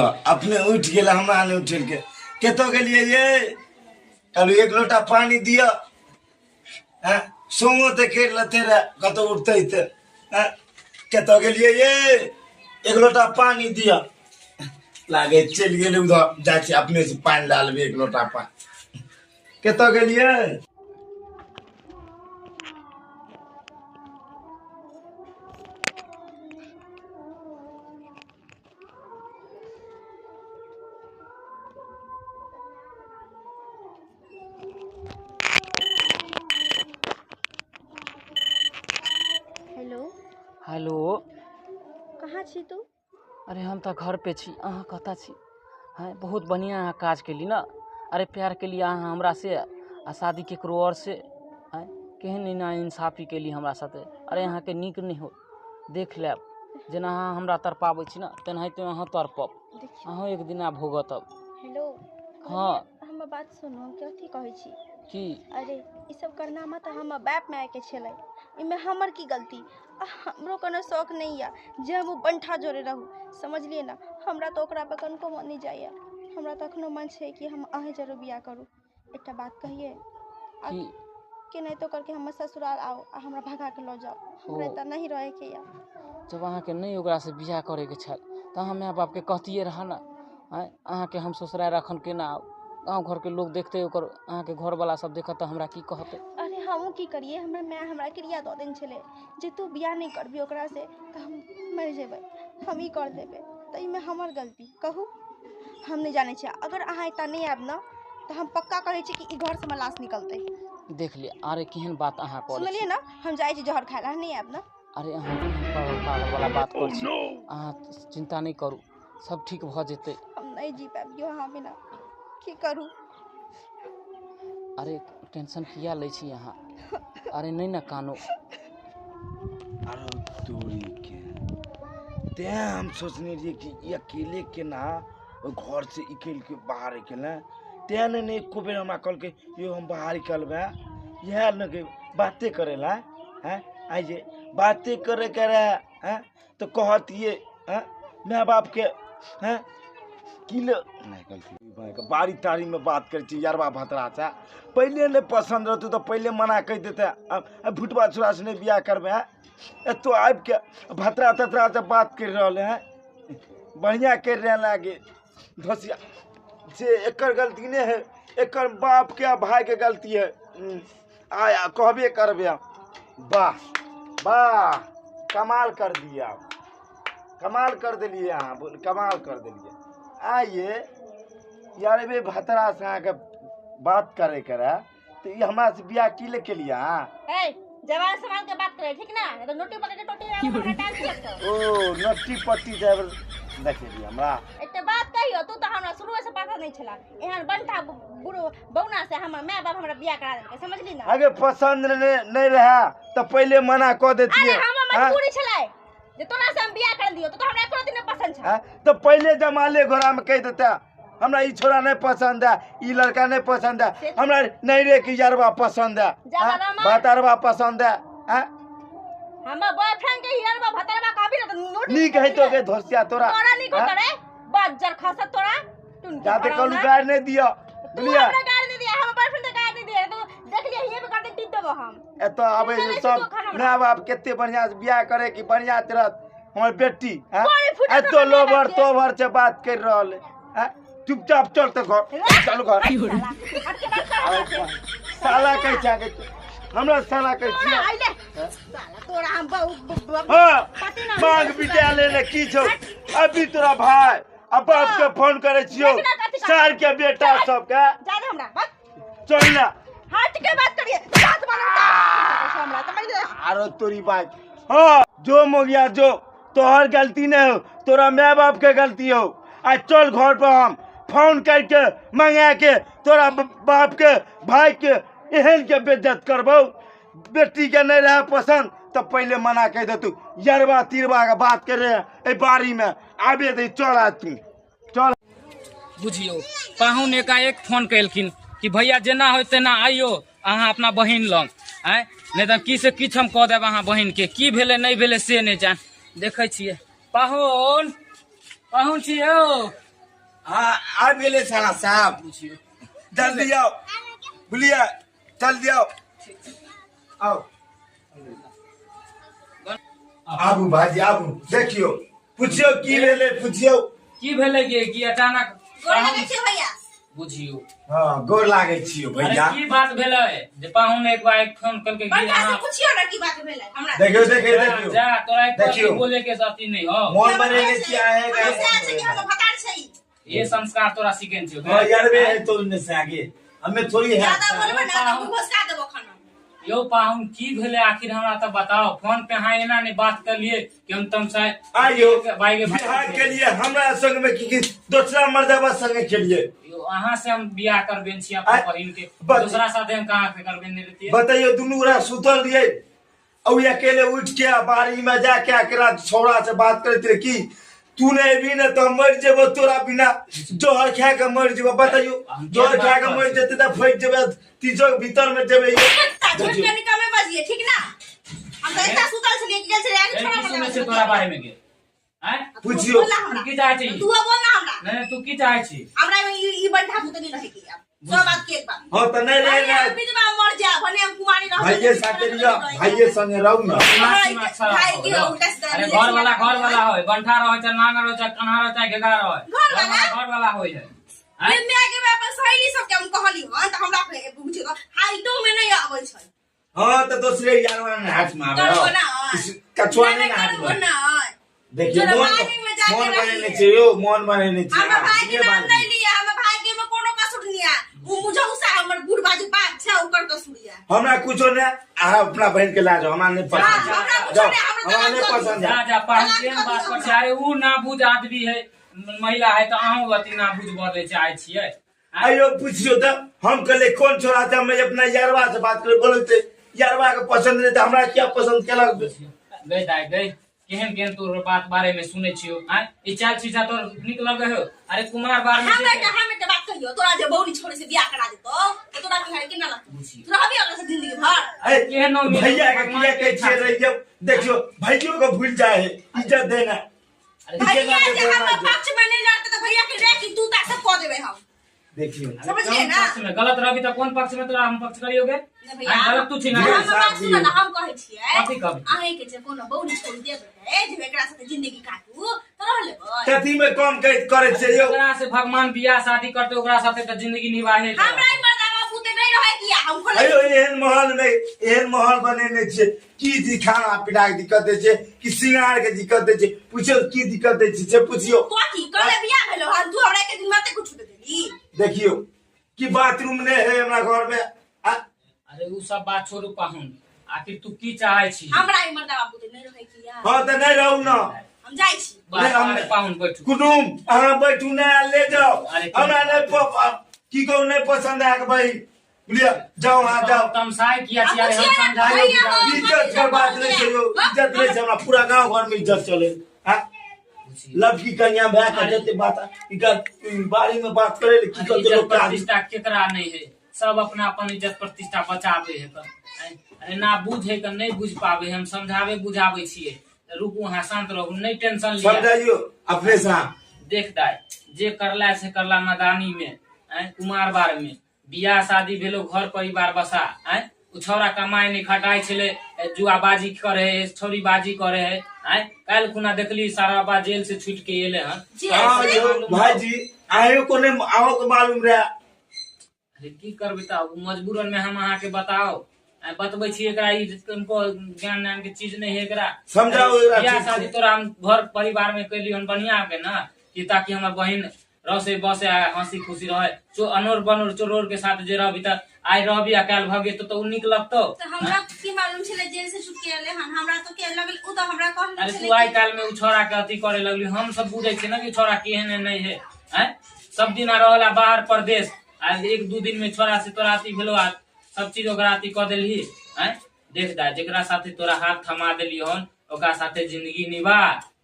अपने उठि गेल, हमरा नहि उठेलकै। कतऽ गेलियै ये? कहलहुँ एक लोटा पानि दिअ। हँ, सोंगो तऽ करि लेते रहे, कतऽ उठतै तऽ। हँ, कतऽ गेलियै ये? एक लोटा पानि दिअ। लागै चलि गेलै उधर। जाइ छी अपने से पानि लए लेबै एक लोटा पानि। कतऽ गेलियै? हेलो। हेलो। कहाँ छी तू? अरे हम तऽ घर पे छी, अहाँ कतऽ छी? हँ, बहुत बढ़िआँ अहाँ काज केली ने। अरे प्यार केली अहाँ हमरा से आ शादी केकरो आओर से। आँय, केहन एना इंसाफी केली हमरा साथे? अरे अहाँके नीक नहि हो, देख लेब। जेना अहाँ हमरा तड़पाबै छी ने, तेनाहिते अहाँ तड़पब। देखियौ। अहूँ एक दिना भुगतब। हेलो। हँ। कहलियै, हमर बात सुनू, हम कथी कहै छी। की? अरे ई सब करनामा तऽ हमर बाप मायके छलै, एहिमे हमर की गलती? आ हमरो कोनो शौक नहि यऽ जे हम ओ बंठा जोड़े रहू, समझलियै ने? हमरा तऽ ओकरा पर कनिको मन नहि जाइए। हमरा तऽ एखनो मन छै कि हम अहीँ जरूर बियाह करू। एकटा बात कहियै? आ की? केनाहितो करके हमर ससुराल आउ आ हमरा भगा के लऽ जाउ। हमरा ओ एतऽ नहि रहैके यऽ। जब अहाँके नहि ओकरासँ बियाह करैके छल तऽ अहाँ माय बापके कहतियै रहए ने। आँय, अहाँके हम ससुरारि एखन केना आउ? गाँव घरके लोक देखतै, ओकर अहाँके घरवला सब देखत तऽ हमरा की कहतै? अरे हमहूँ की करियै, हमर माय हमरा क्रिया दऽ देने छलै जे तू बियाह नहि करबही ओकरासँ तऽ हम मरि जेबै, हम ई कर देबै। तऽ एहिमे हमर गलती कहू? हम नहि जानै छियै। अगर अहाँ एतऽ नहि आयब ने तऽ हम पक्का कहै छी कि ई घरसँ हमर लाश निकलतै। देख लिअ, अरे केहन बात अहाँ करै सुनलियै छी? ने, हम जाइ छी जहर खाय लए, अहाँ नहि आयब ने। अरे अहाँ केहन पागल पागलवला बात करै छी? अहाँ चिन्ता नहि करू, सब ठीक भऽ जेतै। हम नहि जी पाबि यौ अहाँ बिना, की करू? अरे टेंशन किया लै छी अहाँ? अरे नहि ने कानू। अरे तोरी के, तें हम सोचने रहियै कि ई अकेले केना ओहि घर से निकलि के बाहर निकलै। तें ने नहि एको बेर हमरा कहलकै यौ हम बाहर निकलबै। इएह ने के बाते करै लए। हैं, आइ जे बाते करे के रहए, हैं, तऽ कहतियै। हैं, माय बापके हैं की ले नहि गलती भाइके बाड़ी ताड़ीमे बात करै छी। यारबा भतरा छै, पहिले नहि पसन्द रहतौ तऽ पहिले मना कहि देतै। आ भुटबा छुरासँ नहि बियाह करबै। हैं, एतौ आबिके भतरा ततरासँ बात करि रहल है, बढ़िआँ करि रहल है गे धसिया। से एकर गलती नहि है, एकर बापके आ भाइके गलती है। आय कहबे करबे। वाह वाह, कमाल कर दिया, कमाल कर देलियै अहाँ, बोल कमाल कर देलियै। आइए यार बे भतरा से अहाँके बात करे के रहे तऽ ई हमरा से बियाह की ले केलियै अहाँ? ए जवान समान के बात करे, ठीक ना? नहीं तो नोटी पकड़ के टोटी में हमरा टाइम लगतो। ओ नट्टी पट्टी जाय देखेली हमरा? एकटा बात कहियो, तू तो हमरा शुरू से पसंद नहीं छला। एहन बंठा बुढ़ो बौना से हमर माय बाप हमरा बियाह करा देलकै, समझली ना? अगे पसंद नहीं रहे तऽ पहिले मना कऽ देतियै। अरे हमर मजबूरी छलै जे तोरा से हम बियाह कर दियो, तो हमरा एको दिन नहीं पसंद छल। हाँ? तऽ पहिले जमाले घोड़ा में कहि देते हमरा ई छोरा नहीं पसंद है, ई लड़का नहीं पसंद है, हमरा नहीं रे के यारबा पसंद है, जादा हाँ? रमा। भतरबा पसंद है, हाँ? हमर बॉयफ्रेंड के यारबा भतरबा कहबी ना तो नोट नीक है तो के धोसिया तोरा। तोरा नीक हाँ? होतो रे बज्जर खसा तोरा टुन के जाते फड़ाउना। कहलू गारि नहीं दिया। तू बुझलियै? हमरा गारि नहीं दिया, हमर बॉयफ्रेंड के गारि नहीं दिया तो देख लिया ये भी कर दे टिप देबो हम। एतऽ आबै तू छै चलै छी सब तू एखन हमरा। माय बाप कते बढ़िया से बियाह करे कि बढ़िया से रहत हमर बेटी। हैं? बड़ी फुटल एतो हमर माय लोभर बाप के। तोभर से बात कर रहल है। हैं? चुपचाप चल तऽ घर, चल घर। साला, हट के बात कर हमरा से। साला कहै छै अहाँके, हमरा साला कहै तोरा छियै। आइले साला तोरा हम बहु हाँ, पति ना मांग बिटा लेने की छौ अभी तोरा भाई आ बाप के फोन करे छियौ। देखना कथी करतौ। सार के बेटा सबके जा दे हमरा बस। चल ना। हट के बात करिए, साथ मारो हमरा समझ ले। आरो तोरी बात। हाँ जो मोगिया जो, तोहर गलती नहीं हो, तोरा माय बाप के गलती हो। आ चल घर पर हम फोन करके मंगा के तोरा बाप के भाई के एहन के बेइज्जत करबौ। बेटी के नहीं रहे पसंद तो पहले मना कह दे। तू यरबा तिरबा के बात कर रहे ए बारी में आबे दे। चल आ तू चल। बुझियौ पाहुन एकाएक फोन केलखिन कि भैया जेना होय तेना आइयो अहाँ अपना बहिन लग। आँय, नहि तऽ की से किछु हम कऽ देब अहाँ बहिनके। की भेलै नहि भेलै से नहि जान। देखै छियै पाहुन, पाहुन छी यौ। हाँ आबि गेलै साला साहब। बुझियो जल्दी आओ, बुझलियै, जल्दी आओ, आओ आबू भाजी आबू, देखियौ पुछियौ की भेलै, पुछियौ की भेलै गे की अचानक। गोर लगै छी भैया। बुझियो। हाँ गोर लागै छियौ अरे भैया। की बात भेलै जे पाहुन एक बार फोन करके कि बंठा से अहाँ पुछियो ना की बात भेलै हमरा। देखियौ देखियौ जा देखियौ जा तोरा एक बार देखियौ। बोले के अथी नहीं हो। मोन बनेने छी अहाँ। हमरा से आयल छै कि हमर भतार छै। ये संस्कार तोरा सीखन छियौ। हाँ यार बे है तो उनने से आगे हमें थोड़ी है। ज्यादा बोलबै ना तऽ मुँह भसका देबो खाना। यौ पाहुन की भेलै आखिर हमरा तऽ बताओ, फोन पे अहाँ एना नहीं बात करलिए कि हम तमसा आइयो भाई के बिहार के लिए हमरा संग में की की दूसरा मर्दबा संग के लिए। यौ अहाँ से हम बियाह करबेन छी अपन आइ- बहिन के, बत- दूसरा साथे हम कहाँ से करबेन नहीं रहती। बताइयो दुनू गोरा सुतल रहिए और अकेले उठ के आ बाड़ी में जाके एकरा छौड़ा से बात करैत रहे कि तू नहीं अबी ने तो हम मर जेबो तोरा बिना, जहर खा के मर जेबो। बताइयो हम जहर के खा के बात मर करै जेते तऽ फटि जेबै, तीसो के भीतर में जेबै। झूठ के निकमे बजिए ठीक ना। हम तऽ एता सुतल छलियै कि गेल छलियै आगे ए, छोड़ा की सुनै मरदा छै तोरा बारे में गे? आँय? पुछियो। बोल ना हमरा। तू की चाहै छी? तू बोल ना हमरा। नहीं नहीं, तू की चाहै छी? हमरा ई ई बंठा पुतनी रहै के आब सब बात के एक बात। हाँ तऽ नहीं रहे भने हम ना विधवा मर जा, भने हम कुमारी रहब। भाइये साथे रहियो, भाइये संगे रहू ना। हमरा दिमाग खराब भाई हो के गेलो। उल्टा सीधा अरे रिलेशन घर वाला लगा घर वाला होय, बंठा रहै चाहे नांगर रहै चाहे कन्हा रहै चाहे घेघा रहै, घर वाला? घर वाला होय है। आँय? मैं माय के अपन सहेली सबके हम कहली हन तऽ हमरा बुझियो हाइटो में नहीं आबै छै। हाँ तो दूसरे यार वाला ने हाथ में आवे करबो ना। कछुआ नहीं नहीं हाथ करबो में ना। देखियो चलो मोन बाड़ी में जाके मोन रहिए। बनेने छै यौ, मोन बनेने छै। हमर भाई के ये नाम बात नहीं लिया, हमर भाई के में कोनो कसूर नहीं है। उ मुझौसा हमर बूढ़ बाजू बाप छै ओकर कसूर है। हमरा कुछो नहीं, अहाँ अपना बहन के लाजो, हमरा नहीं पसंद। हाँ, हमरा कुछो जाओ, नहीं, हमरा हमरा नहीं तलाक कर पसंद है। जा जा पाहुन तलाक केहन कर बात दियौ कर छै? अरे उ नाबूझ आदमी है, महिला है तऽ अहूँ अथी नाबूझ बजै चाहै छियै। आइयो पूछियो तऽ हम कहले कौन छोड़ा था, हम अपना यारवा से बात करे बोलते यारवा के पसंद नहीं तऽ हमरा किया पसंद केलक। गई दाइ गई, केहन केहन तोर बात बारे में सुनै छियौ? आँय, ई चाल चीजा तोर नीक लगै हौ? अरे कुमार बार में हम एकटा हम एकटा बात कहियो, तोरा जे बौरी छोड़ी से बियाह करा देतो तऽ तोरा की हाल केना लगतौ? बुझियौ। तू रहबी ओकरा से जिंदगी भर? अरे केहन मिलल भैया के भगवान किया के कहै छियै इच्छा से। रहियौ, देखियौ भैयो के भूल जाए है इज्जत देना। अरे भैया केना जे देबै हमर माय? पक्ष में नहीं लड़ते तऽ भैया के रे कि तू ता सब कऽ देबै हम। देखियौ समझलिए कोन ना? पक्ष में गलत रहबी तऽ कोन पक्ष में तोरा हम पक्ष करियोगे? नहीं भैया, आँय, गलत तू छी ना। ये हमर बात साहब सुन ना, जी। हम कहै छियै कथी कहबै? अहीं के जे कोनो बौरी छोड़ी देबै जे एकरा साथे जिंदगी काटू तऽ रह लेबै। कथी में कम करै छियै यौ? ओकरा से भगवान बियाह शादी करते ओकरा साथे तऽ जिंदगी निभाहे। हमरा ई मर्दावा पुते नहीं रहै किया हम खोलै। अयो एहन महल में एहन महल बनेने छियै, की दी खाना पीना के दिक्कत दै छै कि श्रृंगार के दिक्कत दै छै? पूछियौ की दिक्कत दै छै से पूछियौ। तो की कले बियाह भेलो हन, तू हमरा के दिन माते कुछ दे देली। देखियौ कि बाथरूम नहीं है हमरा घर में। आ, अरे उ सब बात छोड़ू पाहुन, आखिर तू की चाहै छी? हमरा ई मर्दावा पुते नहीं रहै किया। हाँ तऽ नहीं रहू ना। हम जाइ छी। बात नहीं, हम अरे पाहुन बैठू। कुटुम अहाँ बैठू नहीं ले जाओ। अरे हमरा नहीं की कहू नहीं पसंद है भाई, बुझलियै? जाओ अहाँ जाओ। तमसाइ किया छी? अरे हम आ पूछिए ना, समझाइयो भैया, बुझाइयो। इज्जत के बात नहीं छै यौ, इज्जत नहीं छै, हमरा पूरा गांव घर में इज्जत चले। हाँ? लड़की कन्या भए के जते बात इकर बारी में बात करे ले की अरे कहते इज्जत लोग काज। प्रतिष्ठा केकरा नहीं है, सब अपना अपन इज्जत प्रतिष्ठा बचाबे है। अरे ना बुझ है के नहीं बुझ पाबे, हम समझाबे बुझाबे छियै। रुकू अहाँ शांत रहू, नहीं टेंशन लिअ। समझाइयो अपने से अहाँ। देख दाइ, जे करला से करला मदानी में, आँय, कुमार बार में बियाह शादी भेलो, घर परिवार बसा। आँय, उ छौड़ा कमाइ नहि खटाइ छलै, जुआबाजी करे है, छौड़ीबाजी करे है। आँय, काल्हि खुना देखली सारा बा जेल से छूट के एले हन। जे हाँ से यौ भाईजी, अहियो को नहीं अहों के मालूम रहे। अरे की करबै तऽ उ मजबूरन में हम अहाँके बताओ आँय, बतबै छी एकरा ई कनको ज्ञान ज्ञान के चीज नहीं है एकरा। समझाओ एकरा बियाह ठीक से। शादी तोरा हम घर परिवार में कैली हन बढ़िया के ना कि ताकि हमर बहिन रसे बसे आ हंसी खुशी रहे। चो अनोर बनोर चोरोर के साथ जे रहबी तऽ आइ रहबी आ काल्हि भऽ गेल तऽ उ नीक लगतौ। तऽ हमरा की मालूम छलै जेल से छूट के एले हन? हमरा तो के लगल उ तऽ हमरा कहने अरे छलै तू आइ कि काल्हि में उ छौड़ा के अथी करे लगली, हम सब बुझै छियै ना कि छौड़ा केहन है नहीं है। आँय, सब दिना रहला बाहर परदेश आ एक दू दिन में छौड़ा से तोरा अथी भेलो आ सब चीज ओकरा अथी कऽ देलही। आँय देख दा, जेकरा साथे तोरा हाथ थमा देली हन ओकरा साथे जिंदगी निभा।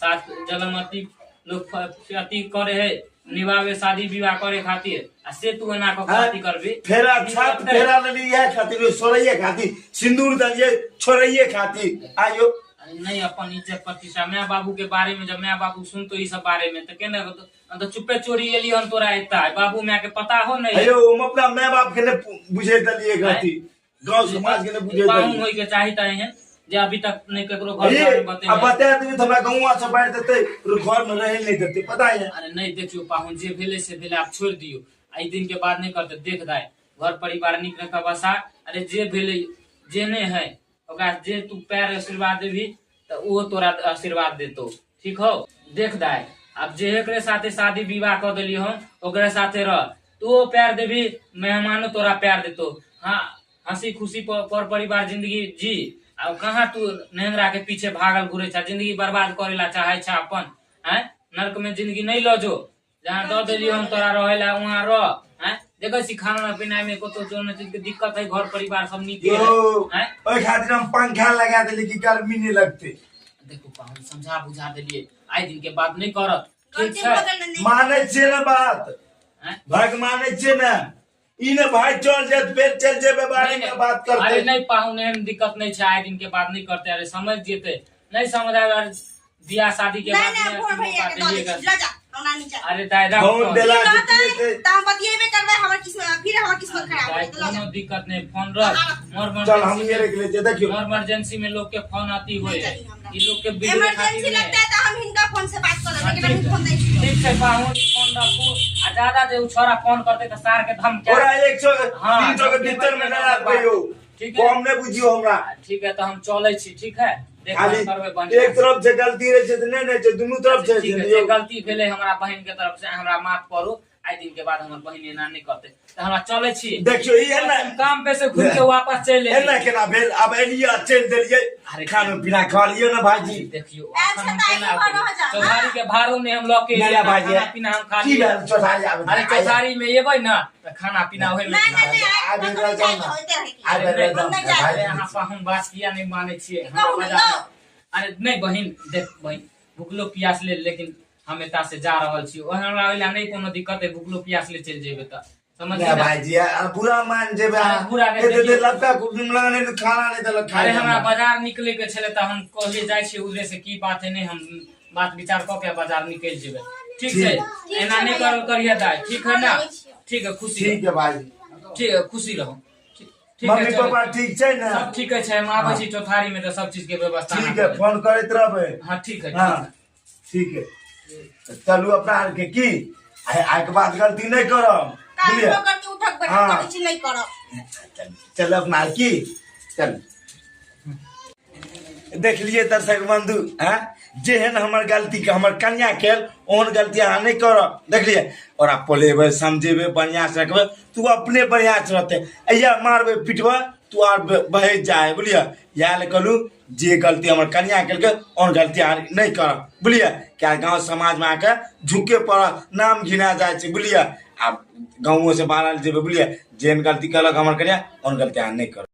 साथ जलम अथी लोग अथी करे है निभावे शादी विवाह करे खातिर, आ से तू एना कऽ के हाँ, अथी करबी। फेरा छाप फेरा लेली इएह खातिर, छोड़ैये खातिर सिन्दूर देलियै छोड़ैये खातिर। आइयो अरे नहीं, अपन इज्जत प्रतिष्ठा my बाबू के बारे में जब my बाबू सुनतो ई सब बारे में तऽ केना होतो? हम तऽ चुप्पे चोरी एली हन तोरा एता बाबू माय के पता हो नहीं। अयो हम अपना माय बाप के नहीं बुझे दलिए गलती, गांव समाज के नहीं बुझे पाहुन दलिए। होय के चाही त एहन जे अभी तक नहीं केकरो घर अरे द्वार में बतेने। अब बता देबी तऽ हमरा गाँव से बाहर देते, घर में रहे नहीं देते, पता है। अरे नहीं देखियो पाहुन, जे भेलै से भेलै, आब छोड़ि दियौ, एहि दिन के बाद नहीं करते। देख दाय घर परिवार नीक रखा बसा। अरे जे भेलै जे नहीं है ओकरा जे तू पैर आशीर्वाद देबही तऽ ओहो तोरा आशीर्वाद देतौ, ठीक हौ? देख दाय आब जे एकरे साथे शादी विवाह कऽ देलियै हम ओकरे साथे रह, तू पैर देबही मेहमानो तोरा पैर देतौ। हाँ हंसी खुशी पर परिवार जिंदगी जी। आब कहाँ तू नेंगरा के पीछे भागल घुरे छा, जिंदगी बर्बाद करे ला चाहे छा अपन, आँय नर्क में जिंदगी नहीं लऽ जो। जहाँ दऽ देलियै हम तोरा रहै ला वहाँ रह। आँय देखै छी खाना पीना में कतौ कोनो चीज के दिक्कत है, घर परिवार सब नीके है। यो आँय ओहि खातिर हम पंखा लगा देली कि गर्मी नहीं लगते। देखू पाहुन समझा बुझा देलियै, आइ दिन के बाद नहीं करत, ठीक गलती छै? भऽ गेल ने, नहि मानै छियै ने बात? आँय? भाग मानै छियै ने? ई ने भाई चल जात फेर चल जेबे बारे नहीं, में बात अरे करते। नहीं पाहुन एहन दिक्कत नहीं छै, आइ दिन के बाद नहीं करते। अरे समझ जेते नहीं समझ आयल बियाह शादी के नहीं बाद नहीं में फोन भैया मौका के दऽ दै देलियै। छी, लऽ जा हमरा नीचा। अरे दाय राख फोन फोन। देला ई रहतै जितिये तऽ हम बतियेबे करबै, हमर किस्मत फिर हमर किस्मत खराब हो दाय जेतै, लऽ जा। कोनो दिक्कत नहीं, फोन रख। मोर चल हम इमरजेंसी ये रख ले छियै, देखियो। मोर इमरजेंसी में लोग के फोन आती होय नहीं चली हमरा। ई लोग के बिगड़े खातिर इमरजेंसी नहीं। लगतै तऽ हम हिनका फोन से बात करब, लेकिन अभी ठीक फोन नहि छुअब। ठीक छै पाहुन, फोन राखू आ ज्यादा जे उ छोरा फोन करते तऽ सार के धमका ओकरा 100 हाँ, 300 के भीतर में ना रखबै। ठीक है। कम नहीं बुझियो हमरा। ठीक है तऽ हम चलै छी, ठीक है? खाली देखभाल करबै बढ़िआँ। एक तरफ से गलती रहे छै तऽ नहि नहि छै, दुनू तरफ से ठीक है, छै। जे गलती भेलै हमरा बहिन के तरफ से हमरा माफ करू। आइ दिन के बाद हमर बहिन एना नहि करतै। तऽ हमरा चलै छी। देखियो ई एना काम पे से घुर के वापस चलि एना एलियै। केना भेल? आब एलियै आ चलि देलियै। अरे खाना पीना खा लियौ ने भाईजी। देखियो आयल अखन हम छै तऽ केना आइ घर रह जा, चौधारी के भाड़ो नहि हम लऽ के नहि एलियै, भाईजी, खाना पीना हम खा की लियै। भेल चौधारी आबै? अरे चौधारी में एबै ने तऽ खाना पीना ओहि में। नहि नहि नहि आइ आबि कतौ रह नहि जाउ जाइके ने। होइते रहै की। आबि रह जाउ हम नहि ने, जायब। अरे भाईजी। अहाँ पाहुन बास किया नहि मानै छियै? हमरा कहू ने मजा यौ। अरे नहि बहिन, देख बहिन भुखलो प्यास ले, लेकिन हम एतऽ से जा रहल छी, ओहन हमरा ओहि लए नहि कोनो दिक्कत है, भुखलो प्यास ले चलि जेबै तऽ समझ नहि भाईजी, आ बुरा मान जेबै अरे बुरा नहि एते देर देखियौ। लड़का कुटुम लगा नहि तऽ खाना नहि देलक खाय अरे लए। हमरा बाजार निकले के छलै तऽ हम कहलियै जाइ छियै उधरे से की बात है, नहि हम बात विचार कऽ के बाजार निकलि जेबै, ठीक छै? ठीक एना छै नहि भैया। करू करिहे दाइ, ठीक है ना? लगै छियौ। ठीक है, खुशी ठीक है भाईजी। ठीक है, खुशी रहू। ठीक ठीक है मम्मी चलू। पापा ठीक छै ने? सब ठीक छै, हम आबै छी चौथारी में तऽ सब चीज के व्यवस्था ठीक अहाँ है, कऽ देब। फोन करैत रहबै। हाँ ठीक है, ठीक हाँ है। ठीक है, तऽ चलू अपना आरके की आइ आइके बाद गलती नहि करब, काल्हि बुझलियै? करके उठक बैठक हाँ। करै छी, नहि करब। चल अपना आर की चल। देखलिए दर्शक बंधु, हैं जेहन हमर गलती के हमर कन्या केल ओहन गलती अहाँ नहि करब। देखलिए ओकरा पोलेबै समझेबै बढ़िआँ से रखबै तू अपने बढ़िआँ से रहतै। अइया मारबै पिटबै तू आर बहै जाए, बुझलियै? इएह लए कहलहुँ जे गलती हमर कन्या केलकै ओहन गलती अहाँ नहि करब, बुझलियै? किया गाँव समाजमे अहाँके झुके पड़त, नाम घिना जाइ छै, बुझलियै? आब गाँवोसँ बाहर जेबै, बुझलियै? जेहन गलती केलक हमर कन्या ओहन गलती अहाँ नहि करब।